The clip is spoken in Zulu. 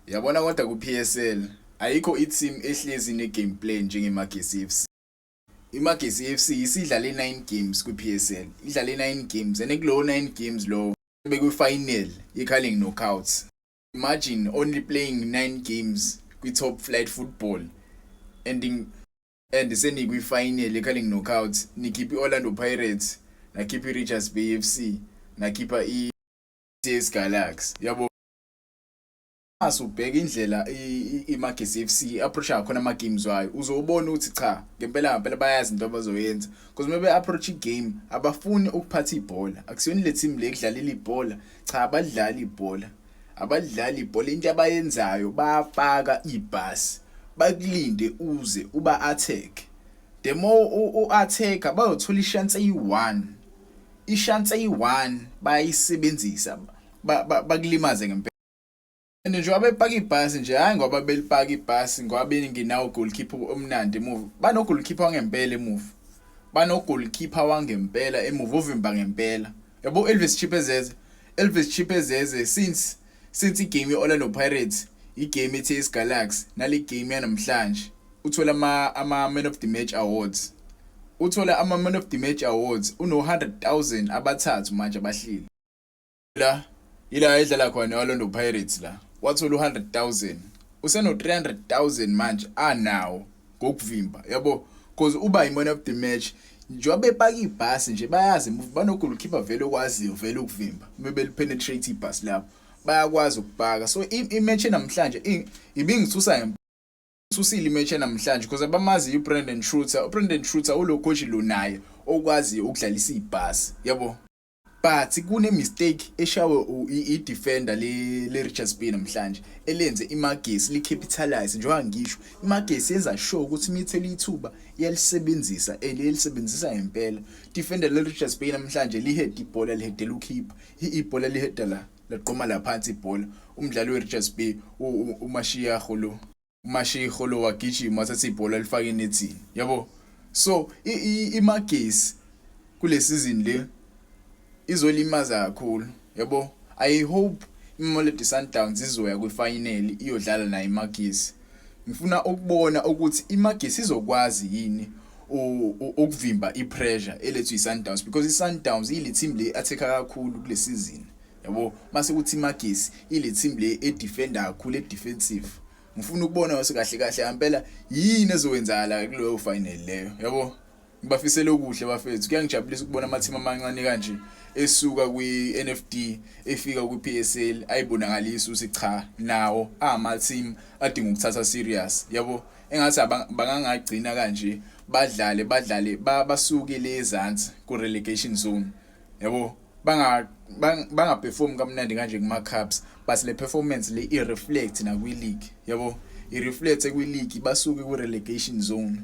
Yabona kodwa ku-PSL ayikho i-team ehlezi ne-game plan njengeMagesi FC. IMagesi FC isidlale 9 games kwi-PSL. Idlale 9 games and kulowo 9 games lowo bekwi-final ye-Carling Knockouts. Imagine only playing 9 games kwi-top flight football ending and senikwi-final ye-Carling Knockouts, nikhipha i-Orlando Pirates, nakhipha i-Richards Bay FC, nakhipha i-TS Galaxy, yabo. Asubheka indlela iMagesi FC approach ngakhona ama games wayo, uzobona ukuthi cha, ngempela ngempela bayazi into abazoyenza, because maybe approach igame abafuni ukuphatha ibhola. Akusiyona le team le kudlalela ibhola, cha, abadlali ibhola, abadlali ibhola. Into abayenzayo, bayapaka ibhasi, bakulinde uze uba attack. The more u attack, bayothola ishance eyi1, ishance eyi1 bayisebenzisa, bakulimaze ngempela. And njengoba bepaka ibhasi nje, hayi ngoba belipaka ibhasi ngoba bengenawo goalkeeper omnandi emuva. Bano goalkeeper wangempela emuva, bano goalkeeper wangempela emuva ovimba ngempela, yabo, Elvis Chipezeze. Elvis Chipezeze, since igame yeOrlando Pirates, igame eTS Galaxy, nale game yanamhlanje, uthola ama man of the match awards, uthola ama man of the match awards, uno 100,000 abathathu manje abahleli la. Ila edlala khona Orlando Pirates la, wathola u100,000, useno 300,000 manje anawo ngokuvimba, yabo, because uba i man of the match. Njengoba bepaka ibhasi nje, bayazi emuva bano goalkeeper vele okwaziyo vele ukuvimba. Bebe penetrate ibhasi lapho, bayakwazi ukupaka. So i-match namhlanje ibingithusa, thusile imatch namhlanje, because abamazi uBrandon Truter, uBrandon Truter ulo coach lo naye okwaziyo ukudlalisa ibhasi, yabo. But kune mistake eshawe i-defender le Richards Bay namhlanje elenze iMagesi li capitalize. Njengoba ngisho, iMagesi yenza sure ukuthi imithelo ithuba iyalisebenzisa and ilisebenzisa ngempela. Defender le Richards Bay namhlanje lihead ibhola, lihedela ukeeper ibhola, liheda la, laqoma la phansi ibhola. Umdlali we Richards Bay uMashiyaho lo, uMashiho lo wagijima, wathatha ibhola, lifaka enethini, yabo. So iMagesi kule season le izolimaza kakhulu, yabo. I hope iMamelodi Sundowns izoya kwifinal iyodlala nayo iMagesi. Ngifuna ukubona ukuthi iMagesi izokwazi yini ukuvimba ipressure elethwe iSundowns, because iSundowns ile team le attack kakhulu kule season, yabo, mase kuthi iMagesi ile team le edefender kakhulu, edefensive. Ngifuna ukubona wase kahle kahle ngempela yini ezokwenzakala kuleyo final leyo, yabo. Ngibafisela okuhle, bafethu. Kuyangijabulisa ukubona ama-team amancane kanje esuka kwi-NFD efika kwi-PSL, ayibonakalisa ukuthi cha, nawo ama-team adinga ukuthatha serious, yabo. Engathi bangangagcina kanje, badlale badlale, basuke le ezansi ku relegation zone, yabo, banga perform kamnandi kanje kuma cups, but le performance le i reflect na kwi league, yabo, i reflect kwi league, basuke ku relegation zone.